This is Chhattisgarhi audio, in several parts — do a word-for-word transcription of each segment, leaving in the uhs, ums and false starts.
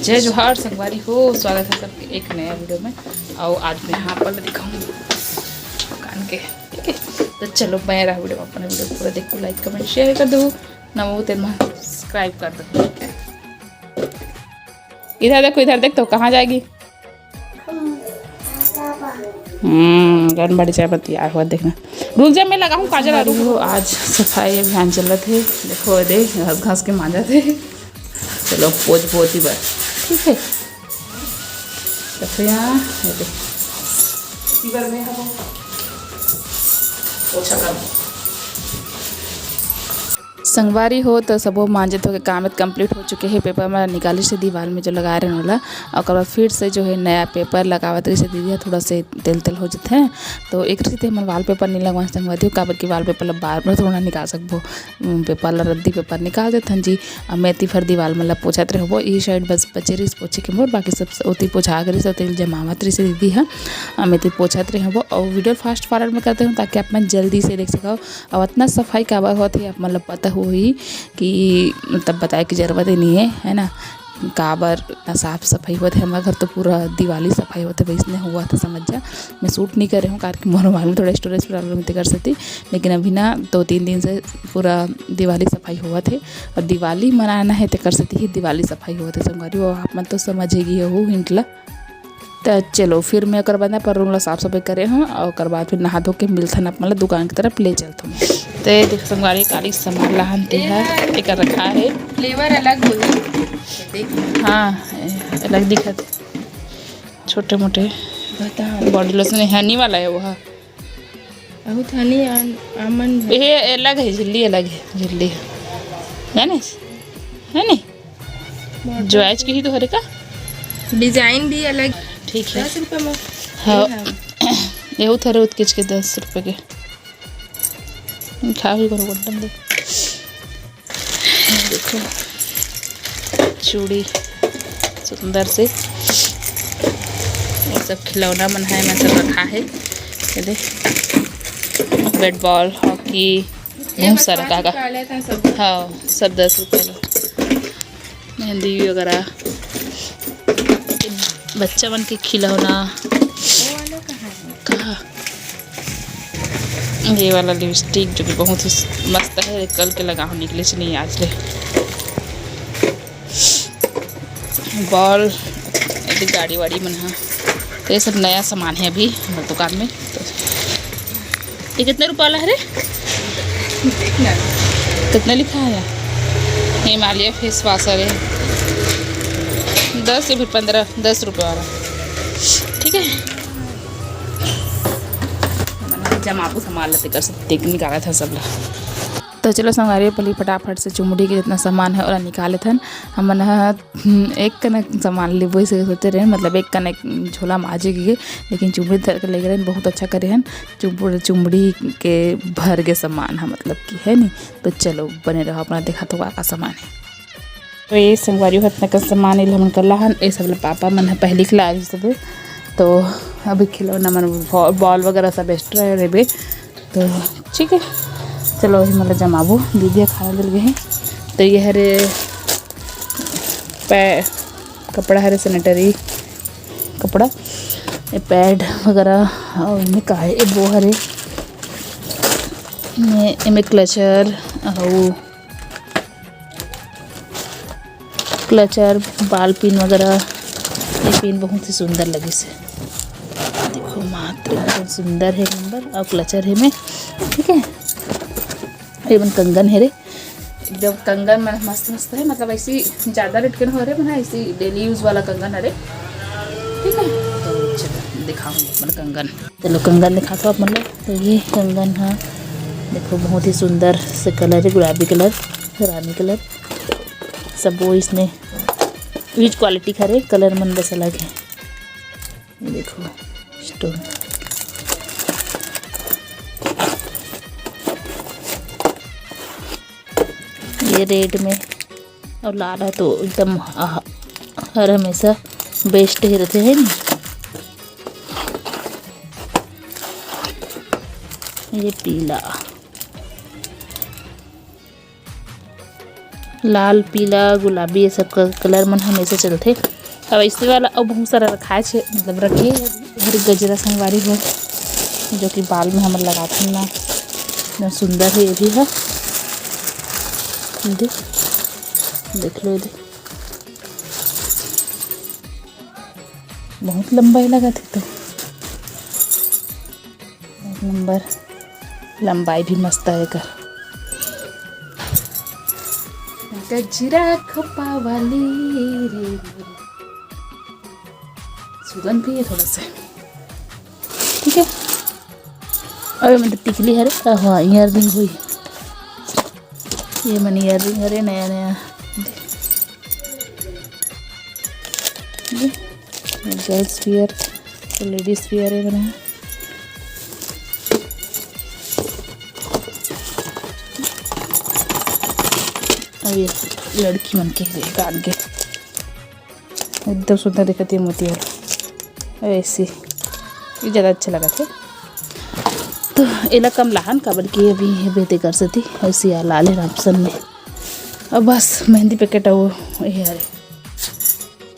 जय जोहार संगवारी हो, स्वागत है सबके एक नया वीडियो में। और आज मैं यहाँ पर दिखाऊंगी दुकान के, ठीक है? तो चलो, मैं रहा वीडियो में, अपना वीडियो पूरा देखो, लाइक, कमेंट, शेयर कर दो, नमो तेल में सब्सक्राइब कर दो। इधर देखो, इधर देख, तो कहाँ जाएगी? हम्म, गन बड़ी चाय पत्ती यार हुआ, देखना। रुक जा, मैं लगाऊं काजल। अरे हो, आज सफाई अभियान चलत हे। देखो, दे घास घास के मांजत हे। चलो, पोछ पोछ ही बस, ठीक है। देखो यहाँ, ये देखो। इसी बार में हम पोछा कर दो। संगवारी हो, तो सबो मांजे धो के काम complete हो चुके हे। पेपर में निकालिस हे दीवाल में जो लगाए रहन वाला, और ओकर बाद फिर से जो है नया पेपर लगावत रहिस हे दीदी ह, थोड़ा से तेल तेल हो जथे। तो एक रहिते हमन wallpaper नहीं लगवान संगवारी हो, काबर कि wallpaper ला बार बार थोड़ा निकाल सकबो। उम, पेपर ला रद्दी पेपर निकाल देथन जी। अब मैं एती भर दीवाल मन ला पोछत रहबो, ई side बस बचे रहिस पोछे के मोर, बाकी सब ओती पोछा के रहिस, ओती जमावत रहिस हे दीदी ह। अब मैं एती पोछत रहबो और वीडियो fast forward में करते हूँ, ताकि आप मन जल्दी से देख सकव। अब अतना सफाई काबर होत हे, आप मन ला पता होही कि मतलब बताए के जरूरत ही नहीं है, है ना? काबर इतना साफ सफाई होत हे। हमर घर तो पूरा दिवाली सफाई होत हे, वैसने हुआ था, समझ जा। मैं शूट नहीं करे हूँ, कारण कि मोर मोबाइल में थोड़ा स्टोरेज प्रॉब्लम हे, तेकर सेती। लेकिन अभी ना दो तीन दिन से पूरा दिवाली सफाई होवत हे, और दिवाली मनाना है, तेकर सेती ही दिवाली सफाई होवत हे संगवारी। वो आप मन तो समझ ही गए हो हिंट ला। त चलो, फिर मैं ओकर बाद ना अपन रूम ला साफ सफाई करे हूँ, और ओकर बाद फिर नहा धो के मिलथन आप मन ला दुकान की तरफ ले चलथन। तो ये देख संगवारी, काली सामान लाहन ती है, एकर रखा है। फ्लेवर अलग होही, देख। हाँ, ए, अलग दिखत हे। छोटे मोटे बता। बॉडी लोशन हनी वाला है वो, हाँ। बहुत हनी आन-, आमंड है। ये अलग है, झिल्ली अलग है, झिल्ली है, जाने है नी? बॉटल जो आज की ही तो हरे का। डिजाइन भी अलग। ठीक है। दस रुपये में। हाँ। ये है। ये उथरे उतकिच के दस रुपये के। खा भी करो बटन दे। देखो, चूड़ी सुंदर से, और सब खिलौना मन है, मैं सब रखा है। ये देख, बैट बॉल, हॉकी, बहुत सारा काका। हाँ, सब दस रुपये का। मेहंदी वगैरह, बच्चा मन के खिलौना। कहाँ? ये वाला लिपस्टिक जो कि बहुत ही मस्त है, कल के लगा हूँ, निकले से नहीं आज ले। बॉल, ये गाड़ी वाड़ी मन हा, तो ये सब नया सामान है अभी हमारे दुकान में। तो ये कितने रुपये वाला है रे? कितना लिखा है? हिमालय फेस वॉश है, दस या फिर पन्द्रह, दस रुपये वाला, ठीक है। जमाबू सामान ला तेकर से देख निकाला था सब ला। तो चलो संगवारी, पहले फटाफट से चुमड़ी के जितना सामान है ओला निकाल लेथन। हमन ह, हम्म, एक कनक सामान लेबो इसे सोचे रहे, मतलब एक कनक झोला माजे के, लेकिन चुमड़ी धर के लेके रहे, बहुत अच्छा करे हन। चुमड़-, चुमड़ी के भर के सामान है, मतलब कि है नी। तो चलो बने रहो, अपना देखा तो का, का सामान है। तो ये संगवारी हो, इतना का सामान इला हमन कर लाहन, ये सब ला पापा मन ह पहली के लाए सब। तो अभी खिलौना मन, बॉ-, बॉल वगैरह सब एक्स्ट्रा है रेबे। तो ठीक है, चलो अभी मतलब जमाबो, दीदी ह खाना दिल गए हैं। तो ये हरे पै-, कपड़ा हरे, सैनिटरी कपड़ा, ये पैड वगैरह, और इनमें का है, ये वो हरे, ये, इनमें क्लचर, और क्लचर, बाल पिन वगैरह। ये पिन बहुत ही सुंदर लगिस हे, देखो मात्र एकदम सुंदर है नंबर, और क्लचर है में, ठीक है। ये मन कंगन है रे, एकदम कंगन मन मस्त मस्त है, मतलब ऐसी ज़्यादा रेट के न हो रहे, मन ऐसी डेली यूज वाला कंगन है रे, ठीक है। तो चलो दिखाऊँ अपन कंगन। चलो कंगन दिखाथों आप मन ला। तो ये कंगन हा, देखो बहुत ही सुंदर से कलर है, गुलाबी कलर, रानी कलर, सब वो इसने यूज क्वालिटी करे, कलर मन बस अलग है। ये देखो स्टोन, ये रेड में और लाल है तो एकदम, आह, हर हमेशा बेस्ट ही रहते हैं। ये पीला, लाल, पीला, गुलाबी, ये सब क-, कलर मन हमेशा चलथे। अब ऐसे वाला अउ बहुत सारा रखाए छे, मतलब रखे हे। हर गजरा संगवारी हो, जो कि बाल में हमर लगाथन ना, इतना सुंदर है ये भी है। दे, देख लो, दे, बहुत लंबा ही लगा थे तो। एक नंबर, लंबाई भी मस्त है एकर। गजरा खपा वाली रे, सुगंध भी है थोड़ा सा, ठीक है। अरे मतलब टिकली हरे, हाँ, ईयर रिंग हुई, ये मन ईयर रिंग हरे नया नया। गर्ल्स वियर, लेडीज वियर है बना। अब ये लड़की मन के लिए कान के एकदम सुंदर दिखत हे मोती वाला, वैसे ये ज़्यादा अच्छा लगत हे। तो एला कम लाहन, काबर कि अभी ये बेहते कर सकती, वैसे या लाल है ऑप्शन में। अब बस मेहंदी पैकेट अउ ये हरे।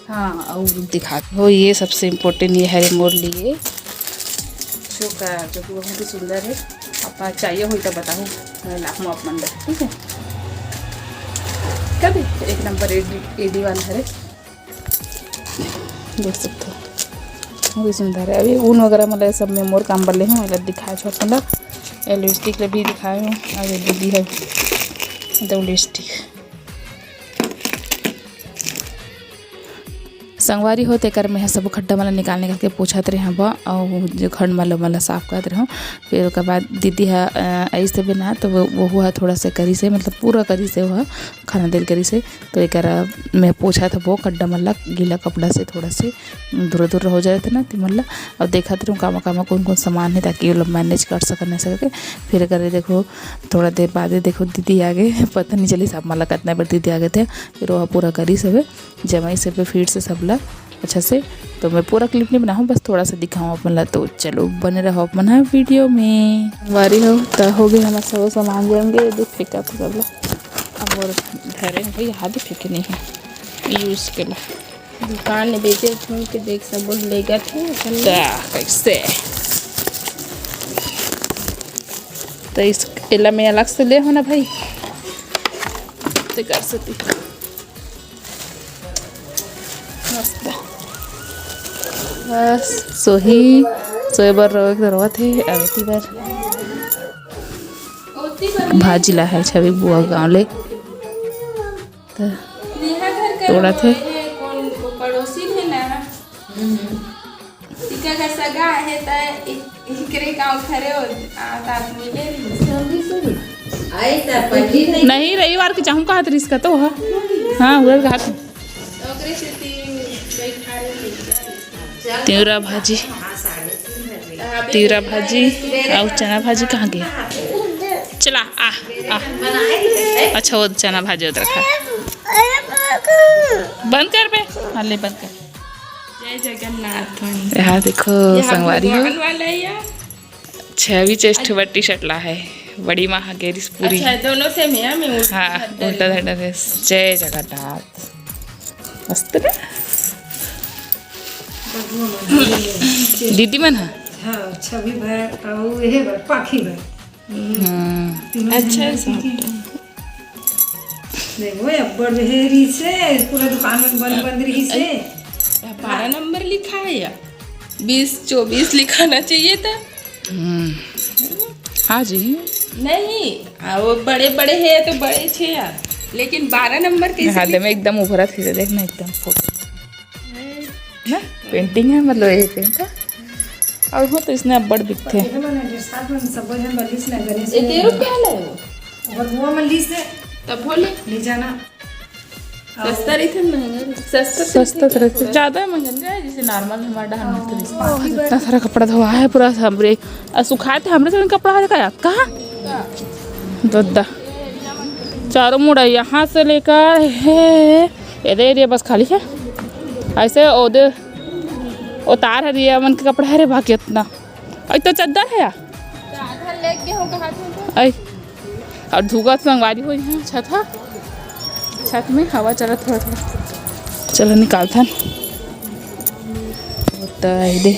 हाँ, अउ दिखात हो, ये सबसे इम्पोर्टेंट ये हरे मोर लिए चोकर, जो कि बहुत ही सुंदर है। आप चाहिए होई तो बताओ, मैं लाहूँ आप मन बर, ठीक है। कभी एक नंबर एडी, एडी वाला हरे, देख सकते हो, बहुत ही सुंदर है। अभी ऊन वगैरह मतलब सब में मोर काम बले हूँ, अगर दिखाए छोड़ मतलब ये लिपस्टिक ले भी दिखाए हूँ, और ये दीदी है तो लिपस्टिक संगवारी हो, तेकर मैं ह सबो खड्डा मन ल निकाल निकाल के पोंछत रेहेंव बा, अउ जो खंड मन ल, मन ल साफ करत रेहेंव। फिर ओकर बाद दीदी ह, अ, अइसे बना तो वो, वो हुआ थोड़ा सा करिस हे, मतलब पूरा करिस हे, वो खाना देल करिस हे। तो एकर मैं पोंछत हबो खड्डा मन ल गीला कपड़ा से, थोड़ा से दूर दूर हो जाए थे ना, ते मन ल। अउ देखत रहूँ कामा कामा कौन कौन सामान है, ताकि वो लोग मैनेज कर सकन, नहीं सकते। फिर अगर ये देखो, थोड़ा देर बाद ये देखो दीदी आ गए, पता नहीं चली सब मन ल कितना बार दीदी आ गए थे। फिर वो पूरा करिस हवे। जमाई से पे फिर से सबला अच्छा से। तो मैं पूरा क्लिप नहीं बनाऊँ, बस थोड़ा सा दिखाऊँ अपन ला। तो चलो बने रहो अपन ह वीडियो में। वारी हो त हो गए हमारे सब सामान जम गए, देख फेंका तो सबला। अब और धरे हैं भाई, हाथ फेंके नहीं है यूज के ला। दुकान में बेचे घूम के देख सब लेगा थे अपन ता कैसे। तो इस एला मैं अलग से ले हो ना भाई, तो कर सकती। मस्त। बस सोही, सोए बर रोए के जरूरत है, अवेती बर। भाजी ला है छवि बुआ गाँव ले। त नेहा घर कर तोड़ा थे। है, कौन, पड़ोसी है ना। टीका का सगा है, त एक, एकरे गाँव खरे हो, आ, तात मिले रही। नहीं, रविवार के चाहूँ कहा रिस का तो हा। हाँ, उधर कहा था। ओकरे से तीन बैठा रहे। तिवरा भाजी, तिवरा भाजी अउ चना भाजी कहाँ गए? चला, आ, आ। अच्छा, वो चना भाजी उधर रखा है। बंद कर बे। हाँ, ले, बंद कर। जय जगन्नाथ। यहाँ देखो, यहाँ संगवारी हो। भगवान वाला है या? छवि चेस्ट बट्टी शटला है। बड़ी माँ हा गेरिस पूरी। अच्छा, दोनों से में, में उल्टा हाँ, धर उल्टा धर। जय जगन्नाथ। मस्त ना? दीदी मन हा? हाँ, छवि भर, अउ ये भर, पाखी भर। हम्म। तीनों अच्छा जन है। देखो, ये अब्बड़ हेरी से, पूरा दुकान में बंद, बंद रही से। बारह नंबर लिखा है या? बीस, चौबीस लिखाना चाहिए था। हम्म। हाँ जी। नहीं, आ, वो बड़े बड़े हैं तो बड़े छे यार, लेकिन बारह नंबर कैसे हाथ में लिखा? एकदम उभरत है, देख ना एकदम फोटो। ना, पेंटिंग है, मतलब ये पेंट है। और हो तो इसने अब्बड़ बिकथे। ये मन है, साथ में सब जन बलिस ना गणेश ये में। तेरह क्या ला है वो? और वो मन लीस है। तब बोले। ले जाना। सस्ता रहिथे, महंगा रहिथे। सस्ता तो सस्ता रहिथे, तो रहिथे, थोड़ा। ज्यादा महंगा नहीं रहे, जैसे नॉर्मल हमारा डहान हाँ, होथे वैसे। बाकी इतना सारा कपड़ा धोआ है पूरा हमरे, और सुखाए थे हमरे से कपड़ा है का? कहाँ? दद्दा। चारों मुड़ा यहाँ से लेकर है, ये दे एरिया बस खाली है। ऐसे ओदे उतार है, ये मन के कपड़ा है रे, बाकी इतना। और तो चद्दर है यार। चादर लेके हो कहा थे तो। आई। और धुआं संगवारी हो यहाँ छत हा। छत में हवा चलत थोड़ा थोड़ा। चलो निकालथन। त ए दे,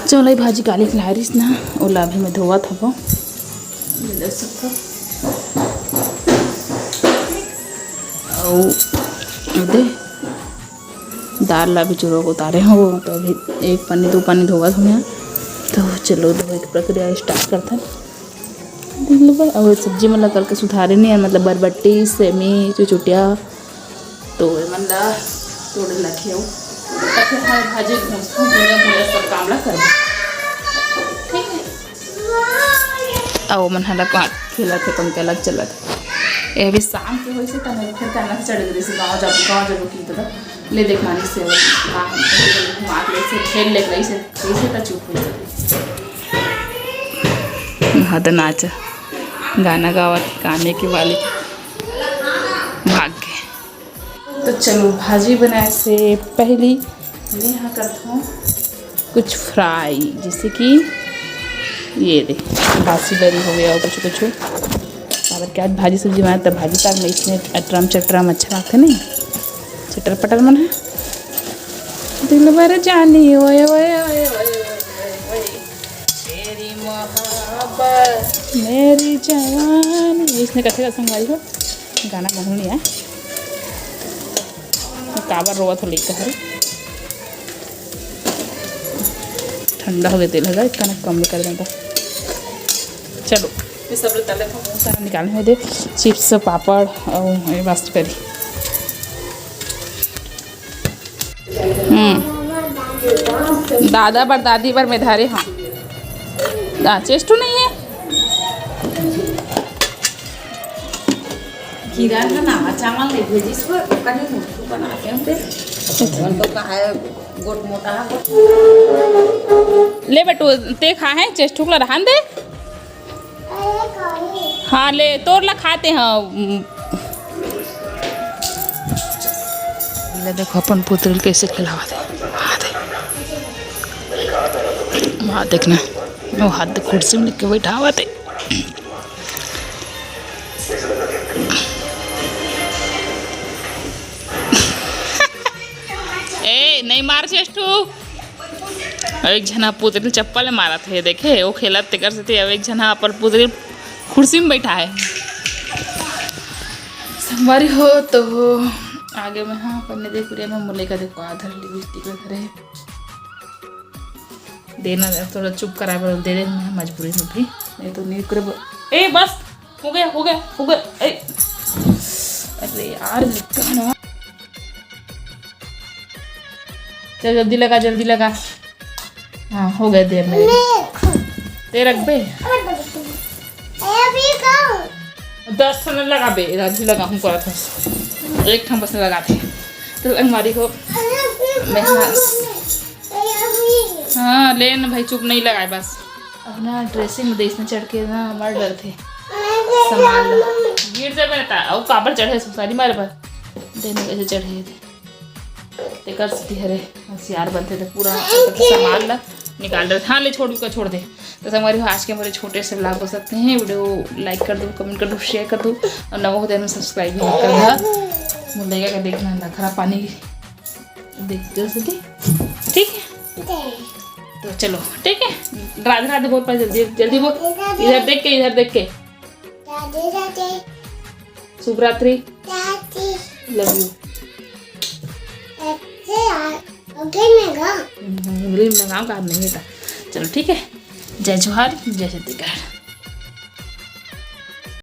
चौलाई भाजी काली के लाए रहिस ना, ओला अभी मैं धोवत हवं। ये देख सकथव। अउ ए दे, दाल ला भी चुरो के उतारे हवं, तो अभी एक पानी दो पानी धोवत हवं। तो चलो धोए के प्रक्रिया start करथन। देख लो भाई, अउ सब्जी मन ला कल के सुधारे नहीं है, मतलब बरबट्टी, सेमी, चुचुटिया, तो एमन ला तोड़े ला खेव। तब फिर हमारे भाजी घोंसथन, भुंजा भुंजा सब काम ला करबो। ठीक है। अउ मन हला का खेलत हे, पंखा लग चलत हे। ये अभी शाम के होइसे त मैं फिर कहना चढ़ गई से गाँव जाबो, गाँव जाबो की तो ले देख मानिस से घुमा के से खेल ले गई से, कैसे त चुप हो जाए। वहाँ तो नाच, गाना गावत, काने के वाली भाग के। तो चलो, भाजी बनाए से पहली मैं यहाँ करत हूँ कुछ फ्राई, जैसे कि ये दे बासी बरी हो गया और कुछ कुछ। काबर के आज भाजी सब्जी बनाए, तब भाजी साग में इसमें अटरम चटरम अच्छा लगता नहीं, चटर पटर मन है। दिलबर जानी ओए ओए ओए ओए ओए ओए, तेरी मोहब्बत मेरी जवानी, इसने कथे का संगवारी हो। गाना महू नहीं आए। काबर रोवत हो लइका हर। ठंडा हो गया तेल हगा, इतना कम कर देता। चलो, ये सब तले था, बहुत सारा निकालने में दे। चिप्स, पापड़ और ये बस करी। हम्म। दादा बर, दादी बर मैं धरे हूँ। हाँ, चेस्टू नहीं है। किरण ह नावा चावल ले भेजिस बर, ओकर ही मुठू बना के हम दे। उनको कहा है, गोट मोटा है। ले बेटू, ते खा है, चेस्टू ला रहन दे। हाँ, ले, तोर ला खाते हैं। ले देखो, अपन पुतरी कैसे खिलावा दे। हाँ, दे। वहाँ देखना, वो हाथ कुर्सी में लेके बैठावा दे। ए, नहीं मार चेस्टू। एक झन ह पुतरी चप्पल मारत हे, देखे, वो खेलत तेकर सेती, अब एक झन ह अपन पुतरी कुर्सी में बैठा है। संगवारी हो तो आगे में, हाँ, अपन ने देख लिया, मैं मुले का देखो आधर लिपस्टिक धरे है। देना, थोड़ा चुप कराए बर दे दे, मैं मजबूरी में भी, नहीं तो नहीं करे बर-, ए, बस, हो गया, हो गया, हो गया, ए। अरे यार, लिखा ना। चल, जल्दी लगा, जल्दी लगा। हाँ, हो गया देर में। ते रख बे। दस ठन लगा बे, राजी लगा हूँ, करत हूँ। एक ठन बस लगा थे। तो संगवारी हो, मैं हाँ, हाँ, ले ना भाई, चुप नहीं लगाए बस। अब ना ड्रेसिंग में देश में चढ़ के ना मर डरथे। सामान ला। गिर जाबे ना ता, अउ काबर चढ़े सुसारी मारे बर। देने कैसे चढ़े थे। तेकर सेती हरे होशियार बनथे, तो पूरा सामान ला निकाल डरथे। हाँ, ले छोड़, का छोड़ दे। तो संगवारी हो, आज के हमारे छोटे से vlog बस इतने हैं। वीडियो like कर दो, comment कर दो, share कर दो, और नवा होते हैं subscribe भी कर दो। मुलेगा का देखना नखरा पानी देख दो सती। ठीक है, तो चलो, ठीक है, राधे राधे बोल पाए, जल्दी जल्दी बोल, इधर देख के, इधर देख के। राधे राधे। शुभ रात्रि। राधे। Love you। ऐसे यार, ओके ना गा। हम्म, हिंदी में गाँव का नहीं था। चलो, ठीक है, जय जोहार, जय छत्तीसगढ़।